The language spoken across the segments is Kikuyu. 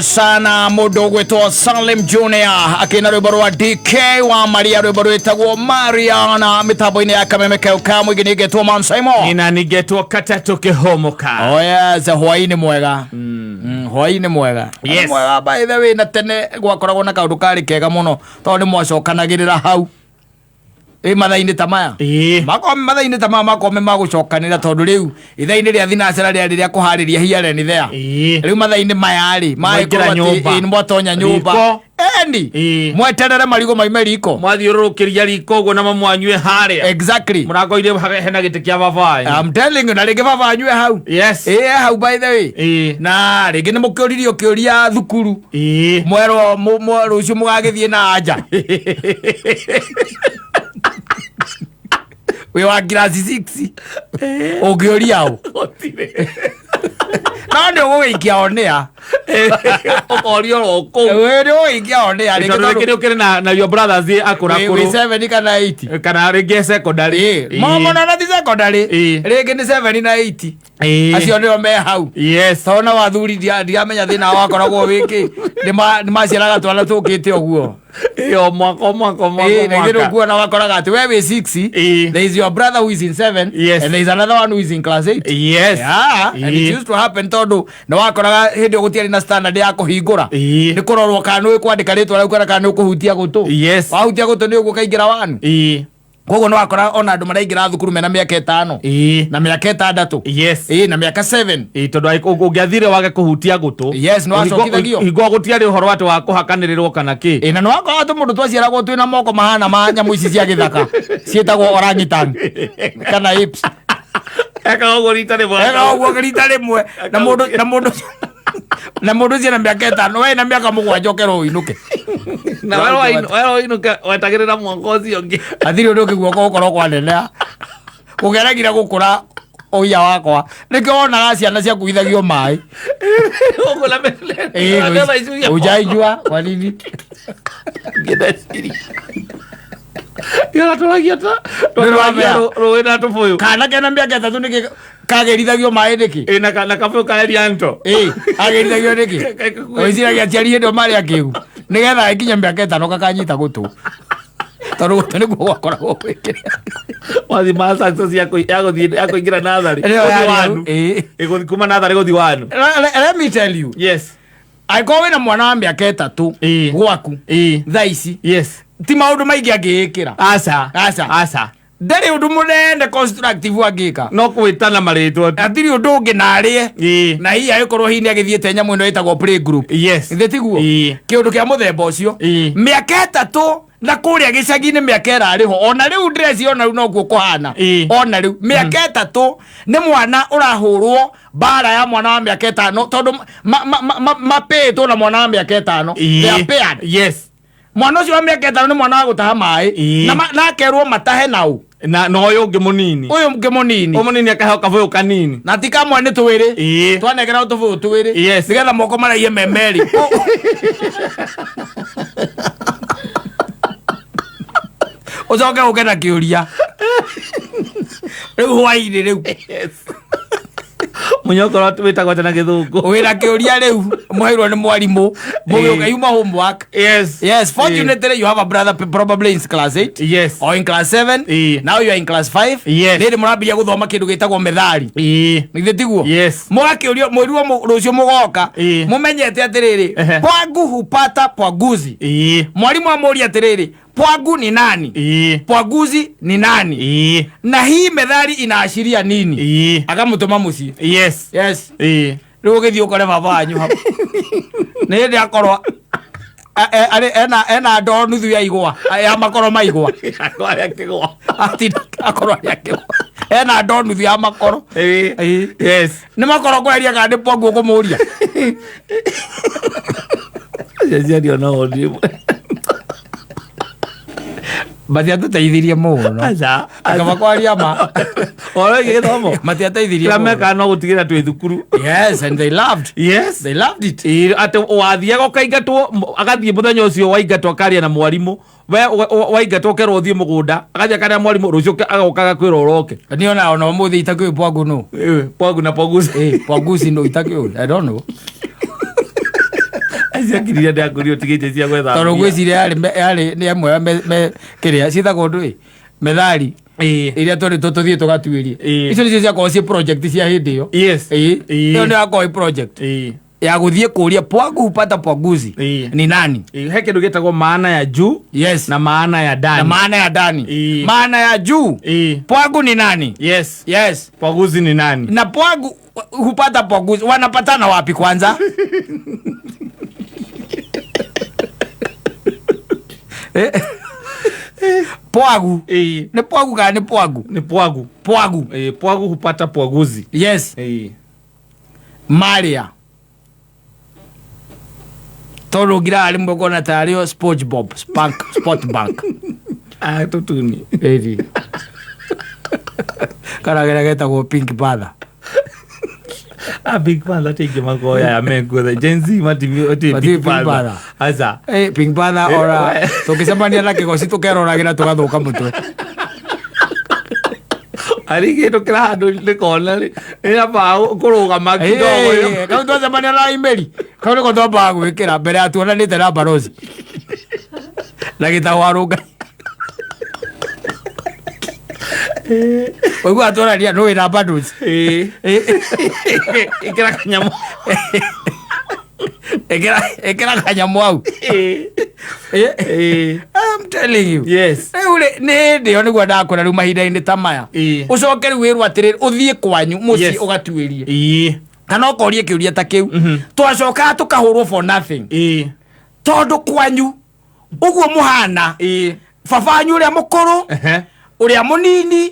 Sana mundu ugwitwo Salim Junior akina rwimbo rwa DK wa Maria, rwimbo rwitagwo Mariana, mitambo-inĩ ya Kameme keu ka mũingĩ. Nĩngetwo Man Simon. Ina nigetwo katatu kihomoka. Oh yes, hwaĩ-inĩ mwega. Hwaĩ-inĩ mwega. Yes. Mwega. By the way, na tene gwakoragwo na kaũndũ karĩ kega mũno tondũ nĩ mwacokanagĩrĩra hau ĩ mathaa-inĩ ta maya. Makorwo mathaa-inĩ ta maya makorwo me magũcokanĩra, tondũ rĩu ithaa-inĩ rĩa thinacara rĩarĩ rĩa kũharĩria here and there. Rĩu mathaa-inĩ maya rĩ Mwaingĩra magĩkorwo atĩ nyũmba. Ĩ, nĩ mwatonya nyũmba. Riko. Eni Ĩĩ. mweterere marigũ maime riko. Mwathiũrũrũkĩria riko ũguo na mamwanyue harĩa Exactly. mũrango-inĩ hena gĩtĩ kĩa baba wanyu. I'm telling you, na rĩngĩ baba anyue hau. Ĩ, hau by the way. Na rĩngĩ nĩ mũkĩũririo kĩũria thukuru, mwerwo rũciũ mũgagĩthiĩ na anja wĩ wa ngiraci 6 ũngĩũria ũ? Gũtirĩ. No nĩ ũgũgĩikia onĩa. Ũkorio oro kũu. Nĩ ũgũgĩikia onĩa rĩngĩ. Tondũ rĩngĩ nĩ ũkĩrĩ na your brothers akũra wĩ kũrũ 7 kana 8. Kana rĩngĩ secondary. Mũno na ti secondary. Rĩngĩ nĩ 7 na 8. Acio nĩo me hau. Tondũ na wathuri ndiramenya thĩna wakoragwo wĩkĩ, nĩ maciaraga twana tũkĩte ũguo. Ĩĩ, o mwaka, o mwaka, o mwaka, Ĩĩ, o na ithuĩ mwaka. ũkuona wakoraga atĩ we wĩ 6, there is your brother who is in 7 and there is another one who is in class 8. Yeah, and it used to happen tondũ nĩ wakoraga hĩndĩ ĩyo gũtiarĩ na standard ya kũhingũra. Nĩ kũrorwo kana nĩ kwandĩka rĩtwa rĩaku kana kana nĩ ũkũhutia gũtũ. Wahutia gũtũ nĩ ũguo ũkaingĩra wanu. Koguo nĩ wakora ona andũ maraingĩra thukuru mena mĩaka 5 na mĩaka 6. Ĩĩ, na mĩaka 7. Ĩĩ, tondũ ũngĩathire wage kũhutia gũtũ. Yes, nĩ wacokithagio. Hingo gũtiarĩ ũhoro atĩ wa kũhakanĩrĩrwo kana kĩ. Ĩ, na nĩ wakora atĩ mũndũ twaciaragwo twĩna moko mahana ma nyamũ ici cia gĩthaka ciĩtagwo orangutan kana apes. Ekaga ũguo rita rĩmwe. Eka ũguo rita rĩmwe na mũndũ ũcio na mĩaka 5, we na mĩaka 7 ũkerwo ũinũke. Na werwo ũinũke wetagĩrĩra mwaka ũcio ũngĩ. Hatirĩ ũndũ ũngĩ guoko gũkorwo kwaneneha gũgeragire gũkũra ũia wakwa, nĩkĩo wonaga ciana ciakuithagio maĩ. Ũguo na mĩthemba icio cia Ujaijua kwa nini? Ngĩndeciria. Yona tũragia ta Nĩ tũragia rwamea. rũĩ na tũbũyũ. Kana kena mĩaka 3 nĩkĩ kagerithagio maĩ nĩkĩ? Ĩ, na kabũyũ ka Elianto. Ĩ, agerithagio nĩkĩ? Wĩciragia aciari hĩndĩ ĩyo marĩ akĩgu nĩgetha ĩkinye mĩaka 5 kakanyita gũtũ, tondũ gũtũ nĩkuo gwakoragwo gwĩkĩra. Wathi ma success ya kũingĩra natharĩ. Nĩyo Gũthiĩ yarĩ wanu. Ĩ. Ĩ, kuma natharĩ gũthiĩ wanu. Let me tell you, angĩkorwo wĩna mwana wa mĩaka 3 gwaku thaa ici, ti maũndũ maingĩ angĩĩkĩra. Aca. Aca. Aca. Ndarĩ ũndũ mũnene constructive angĩka. No kwĩtana marĩtwa tu. Hatirĩ ũndũ ũngĩ na arĩe. Na hihi agĩkorwo hihi nĩ agĩthiĩte nyamũ ĩno ĩtagwo play group. Githĩ tiguo? Ĩĩ. Kĩũndũ kĩa mũthemba ũcio. Mĩaka 3 na kũrĩa gĩcagi-inĩ mĩaka ĩrarĩ ho ona rĩu ndĩreciria ona rĩu noguo kũhana. Ona rĩu mĩaka 3 nĩ mwana ũrahũrwo mbara ya mwana wa mĩaka 5, tondũ mapĩtwo na mwana wa mĩaka 5. They are paired. Mwana ũcio wa mĩaka 5 nĩ mwana wa gũtaha maĩ. Na akerwo matahe nau. Na ũyũ ũngĩ mũnini. Ũyũ ũngĩ mũnini. Ũyũ mũnini akaheo kabũyũ kanini. Na ti kamwe, nĩ twĩrĩ. Twanengera tũbũyũ twĩrĩ. Nĩgetha moko maraihe me merĩ. Ũcoke ũke na kĩũria rĩu hwainĩ rĩu. Mũnyokoro wĩtagwo atĩa na Gĩthũngũ? Wĩna kĩũria rĩu mũheirwo nĩ mwarimũ mũgĩũka yuma homework. Yes, fortunately you have a brother probably in class 8 or in class 7. Now you are in class 5. Rĩrĩ mũrambiria gũthoma kĩndũ gĩtagwo methali. Githĩ tiguo? Yes. Mũgakĩũrio mwĩrirwo rũciũ mũgoka mũmenyete atĩrĩrĩ, pwangu hupata pwaguzi. Mwarimũ amũria atĩrĩrĩ, pwangu ni nani? Pwaguzi ni nani? Na hii methali inaashiria nini? Akamũtũma mũciĩ. Yes. Rĩu ũgĩthiĩ ũkore baba wanyu hau nĩ hĩndĩ akorwo arĩ ena ndoo nuthu ya igwa, ya makoro ma igwa. Akorwo akĩgwa. Atinda akorwo arĩ akĩgwa ena ndoo nuthu ya makoro. Nĩ makoro kweria kana nĩ pwangu ũkũmũria? Aciari ona o nĩ Matiatũteithirie mũno. Aca. Akaba kwaria ma. Ũhoro wĩgiĩ gĩthomo. Matiateithirie Kĩrĩa mũno. mekaga no gũtigĩrĩra twĩ thukuru. Yes, and they loved they loved it. Ĩĩ, atĩ wathiaga ũkaingatwo, agathiĩ mũthenya ũcio waingatwo akaria na mwarimũ, we waingatwo ũkerwo ũthiĩ mũgũnda, agathiĩ akaria mwarimũ rũciũ agoka agakwĩra ũroke. Niĩ ona ũmũthĩ itakĩũĩ pwangu nũ. Ĩĩ, pwangu na pwaguzi. Eh, pwaguzi no itakĩũĩ, I don't know. Ciakirire ndakũrio tigĩte cia gwetha. Tondũ mbia. ngwĩciria yarĩ nĩ ĩmwe ya kĩrĩa ciĩtagwo ndũĩ methali iria twarĩ tũthiĩ tũgatuĩrie. Icio nĩcio ciakorwo ciĩ project cia hĩndĩ ĩyo. Ĩyo nĩ yakorwo ĩ project ya gũthiĩ kũria pwagu hupata pwaguzi ni nani. He kĩndũ gĩtagwo maana ya juu na maana ya Na ndani. maana ya ndani. Maana ya juu, pwagu ni nani. Yes. Yes. Pwaguzi ni nani? Na pwagu hupata pwaguzi wanapatana wapi kwanza? Eh. Pwagu nĩ pwagu kana nĩ pwagu? Nĩ pwagu. Pwagu. Pwagu hupata pwaguzi. Yes. Maria tondũ ngiraga rĩmwe ngona tarĩo SpongeBob Spank Sport Bank. Ah, tũtuni. Ĩri karagera getagwo Pink Panther. Ah, Big Panther tingĩ makoya ya menguo the Gen Z mati Matiũĩ Big Pink Panther. Panther. Aca. Pink Panther ora We. tũngĩcemania na kĩgoci tũkeroragĩra tũgathũka mũtwe. Arĩ kĩndũ kĩrahandũ nĩkona rĩ nĩambaga kũrũgama kidogo. Kau twacemania na imeri kau nĩko twambaga gwĩkĩra mbere ya tuonanĩte na baroci na gĩtau wa rũngai ũiguaga tuonania nũ wĩna bundles. Ĩkĩra kanyamũ. Ĩkĩra kanyamũ hau. I'm telling you. Yes. Rĩu rĩ, nĩ hĩndĩ ĩyo nĩguo ndakũra rĩu mahinda-inĩ ta maya. Ũcoke rĩu wĩrwo atĩrĩrĩ ũthiĩ kwanyu mũciĩ ũgatuĩrie kana ũkorie kĩũria ta kĩu. Twacokaga tũkahũrwo for nothing tondũ kwanyu ũguo mũhana baba wanyu ũrĩa mũkũrũ, ũrĩa mũnini,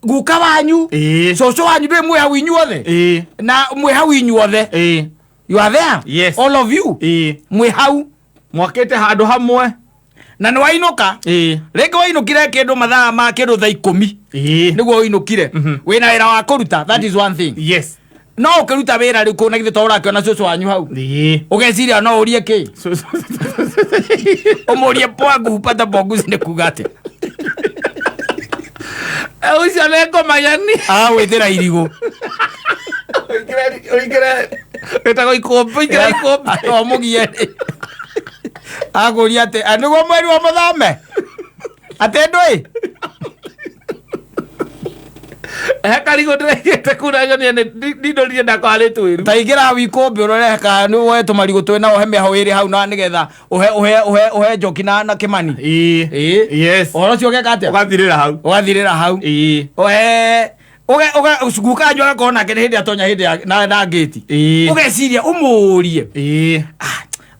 guka wanyu, cũcũ wanyu, ndũĩ mwĩ hau inyuothe na mwĩ hau inyuothe. You are there. Yes. All of you mwĩ hau. Mwakĩte handũ hamwe. Na nĩ wainũka rĩngĩ wainũkire kĩndũ mathaa ma kĩndũ thaa 10 nĩguo ũinũkire wĩna wĩra wa kũruta, that is one thing. No ũkĩruta wĩra rĩu kũu na githĩ to ũrakĩona cũcũ wanyu hau ũgeciria no ũrie kĩ ũmũrie pwagu hupata pwaguzi nĩ kuga atĩa. Ũcio nĩ ngũmayani. Agagwĩtĩra irigũ. Ũingĩre wĩtagwo ikũmbĩ, ũingĩre ikũmbĩ. Omũgie rĩ akũria atĩ "Ah, nĩguo mweri wa mũthome atĩ ndũĩ." He karigũ ndĩraigĩte kuna nyonie ndindũrire ndakwarĩ twĩru. Ta ingĩra hau ikũmbĩ ũrore kana nĩ woe tũmarigũ twĩ na ũhe mĩaho ĩrĩ hau na nĩgetha ũhe ũhe ũhe ũhe njoki na kĩmani. Ũhoro ũcio ũgeka atĩa? Ũgathirĩra hau. Ũgathirĩra hau. Ũhe uge uge guka wanyu agakorwo nake nĩ hĩndĩ atonya hĩndĩ na ngĩti. Ũgeciria ũmũrie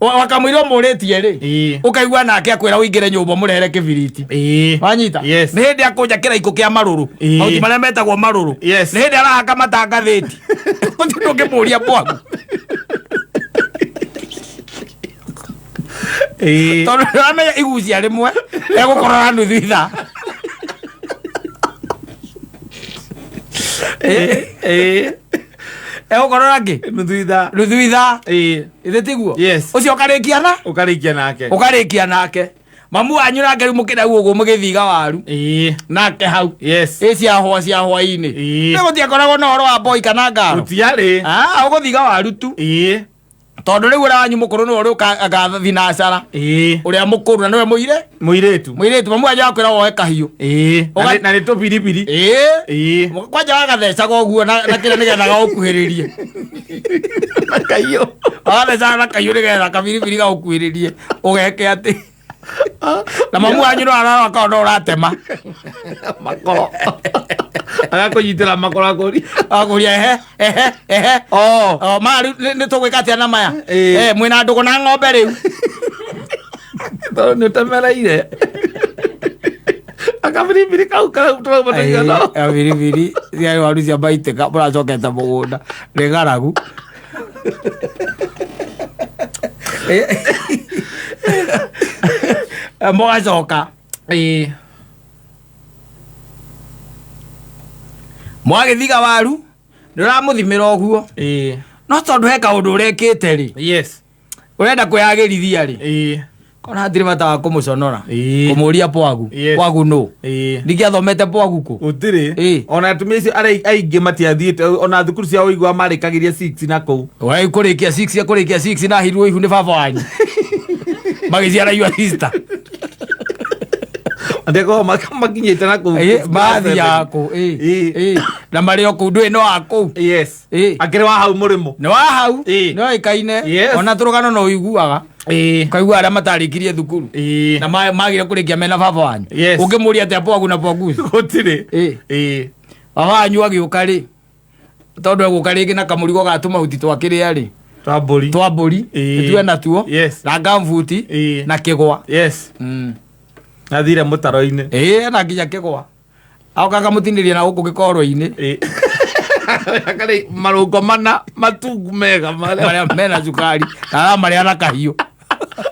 wakamwĩra ũmũrĩtie rĩ ũkaigua nake akwĩra ũingĩre nyũmba ũmũrehere kĩbiriti. Wanyita? Yes. Nĩ hĩndĩ akũnja kĩraikũ kĩa marũrũ. Mahuti marĩa metagwo marũrũ. Nĩ hĩndĩ arahaka matangathĩti gũtirĩ ũngĩmũria bwagu tondũ nĩũramenya igucia rĩmwe egũkorora nuthu ithaa. Egũkorora kĩ? Nuthu ithaa. Nuthu ithaa. Ithĩ tiguo? Yes. Ũcio ũkarĩkia na Ũkarĩkia nake. Ũkarĩkia nake mamu wanyu nake rĩu mũkĩrĩ hau ũguo mũgĩthiga waru nake hau ĩ cia hwa cia hwainĩ. Nĩ gũtiakoragwo na ũhoro wa boy kana ngaro. Gũtiarĩ. Ah, ũgũthiga waru tu tondũ rĩu ũrĩa wanyu mũkũrũ nĩwe ũrĩ agathi na cara ũrĩa mũkũrũ na nĩwe mũire Mũirĩtu. Mũirĩtu mamu wanyu akwĩra woe kahiũ. Na nĩ tũbiribiri. Kwanja wagathecaga ũguo na kĩrĩa nĩgetha gaũkuhĩrĩrie. Na kahiũ. Wagathecaga na kahiũ nĩgetha kabiribiri gaũkuhĩrĩrie ũgeke atĩ na mamu wanyu no ararora akorwo no ũratema Makoro. Agakũnyitĩra makoro akũria. Akũria ehe ehe ehe. Oh. O, maya rĩu nĩ tũgwĩka atĩa na maya? Mwĩna ndũgũ na ng'ombe rĩu. Tondũ nĩ ũtemereire. Akabiribiri kau karauma tũigana. Biribiri ciarĩ waru cia maitĩka mũracokete mũgũnda nĩ ng'aragu. Mũgacoka mwagĩthiga waru nĩ ũramũthimĩra ũguo no tondũ he kaũndũ ũrekĩte rĩ ũrenda kwĩyagĩrithia rĩ. Kona hatirĩ bata wa kũmũconora. Ĩĩ. Kũmũria pwagu. Yes. Pwagu nũ? Ĩĩ. Ndingĩathomete pwagu kũ? Gũtirĩ. Ĩĩ. Ona atumia acio arĩa aingĩ matiathiĩte ona thukuru cia ũigua marĩkagĩria 6 na kũu. We kũrĩkia 6 kũrĩkia 6 na hirwo ihu nĩ baba wanyu. Magĩciara your sister. Ndeko makinyĩte na kũu. Ĩĩ, mathiaga kũ? Ĩĩ. Ĩĩ. Ĩĩ. Na marĩ o kũu ndũĩ no wa kũu. Yes. Ĩĩ. Akĩrĩ wa hau mũrĩmo. Nĩ wa hau. Ĩĩ. Nĩ oĩkaine. Yes. Ona tũrũgano no ũiguaga. Ĩĩ. Ũkaigua arĩa matarĩkirie thukuru. Ĩĩ. Na magire kũrĩkia mena baba wanyu. Yes. Ũngĩmũria atĩa pwagu na pwaguzi? Gũtirĩ. Ĩĩ. Ĩĩ. Baba wanyu agĩũka rĩ tondũ egũka rĩngĩ na kamũrigo ga tũmahuti twa kĩrĩa rĩ Twa mbũri. twa mbũri Ĩĩ. tũtue natuo Yes. na ngambuti Ĩĩ. na kĩgwa Yes. Athire mũtaro-inĩ. Ĩĩ na nginya kĩgwa agoka akamũtinĩria na gũkũ gĩkoro-inĩ. Ĩĩ. Akarĩ marũngo mana matungu mega marĩa marĩa mena cukari na aramarĩa na kahiũ.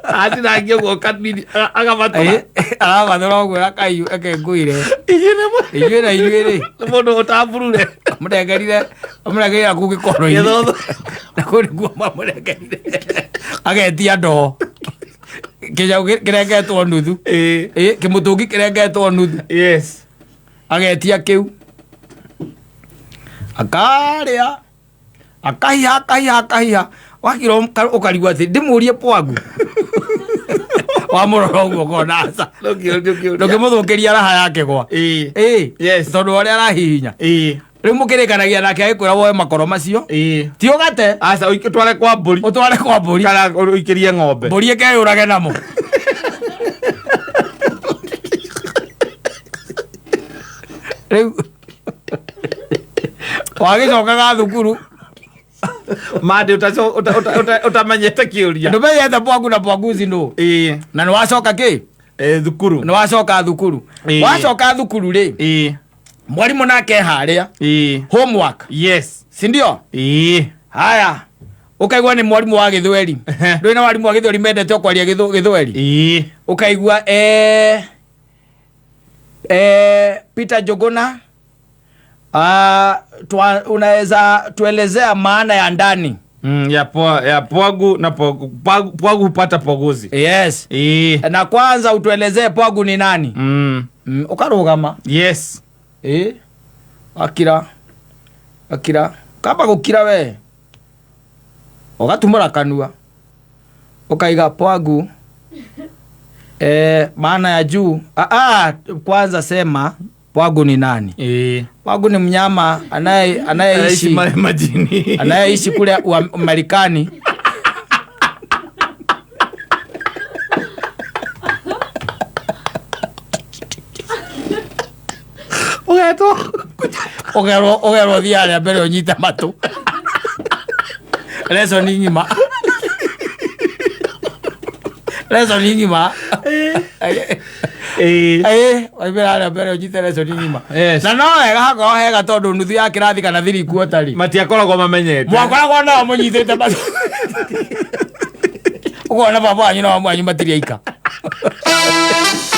Atinangia ũguo kanini agamatũra. Ĩĩ, aramathũra ũguo na kahiũ eke ngũire. Inyuĩ nĩ Inyuĩ na inyuĩ rĩ nĩ mũndũ ũtamburure. Amũnengerire amũnengerire na kũu gĩkoro-inĩ. Gĩthotho. Na kũu nĩkuo mamũnengerire agetia ndoo kĩnyau kĩrengetwo nuthu. Ĩĩ. Ĩ, kĩmũtũngi kĩrengetwo nuthu. Yes. Agetia kĩu akarĩa akahiha akahiha akahiha wakira ũkarigwo atĩ ndĩmũrie pwagu wamũrora ũguo ũkona aca. Ndũngĩũria. Ndũngĩmũthũkĩria raha ya kĩgwa. Ĩĩ. Ĩ. Yes. Tondũ wa ũrĩa arahihinya. Ĩĩ. Rĩu mũkĩrĩkanagia nake agĩkwĩra woe makoro macio. Ĩĩ. Ti ũgate. Aca ũtware kwa mbũri. Ũtware kwa mbũri. Kana ũikĩrie ng'ombe. Mbũri ĩkeyũrage namo. Rĩu wagĩcokaga thukuru Mandĩ ũtamenyete kĩũria. Ndũmenyete pwagu na pwaguzi nũ. Ĩĩ. Na nĩ wacoka kĩ? Ĩĩ thukuru. Nĩ wacoka thukuru. Ĩĩ. Wacoka thukuru rĩ Ĩĩ. mwarimũ nake harĩa Ĩĩ. homework. Yes. Si ndio? Ĩĩ. Haya. Ũkaigua nĩ mwarimũ wa gĩthweri. Ndũĩ na warimũ wa gĩthweri mendete o kwaria gĩthweri. Ĩĩ. Ũkaigua Peter Njuguna, unaweza tuelezea maana ya ndani? Ya ya pwagu na pwagu, pwagu, pwagu hupata pwaguzi. Yes. Ĩĩ. Na kwanza utuelezee pwagu ni nani? Ũkarũgama. Yes. Ĩĩ. Akira. Akira. Kamba gũkira we. Ũgatumũra kanua. Ũkaiga pwagu. Maana ya juu. Kwanza sema pwagu ni nani? Ĩĩ. Pwagu ni mnyama Anayeishi majini. anayeishi kule Marekani. Ũgetwo. Ũgerwo thiĩ harĩa mbere ũnyite matũ. Lesson ng'ima. Lesson ng'ima. Ĩĩ. Ĩĩ, waimĩra harĩa mbere ũnyite lesson ng'ima. Yes. Na no wega hakorwo hega tondũ nuthu ya kĩrathi kana thiri kuota rĩ. Matiakoragwo mamenyete. Mwakoragwo nao mũnyitĩte matũ. Ũkona baba wanyu na mamu wanyu matirĩ aika.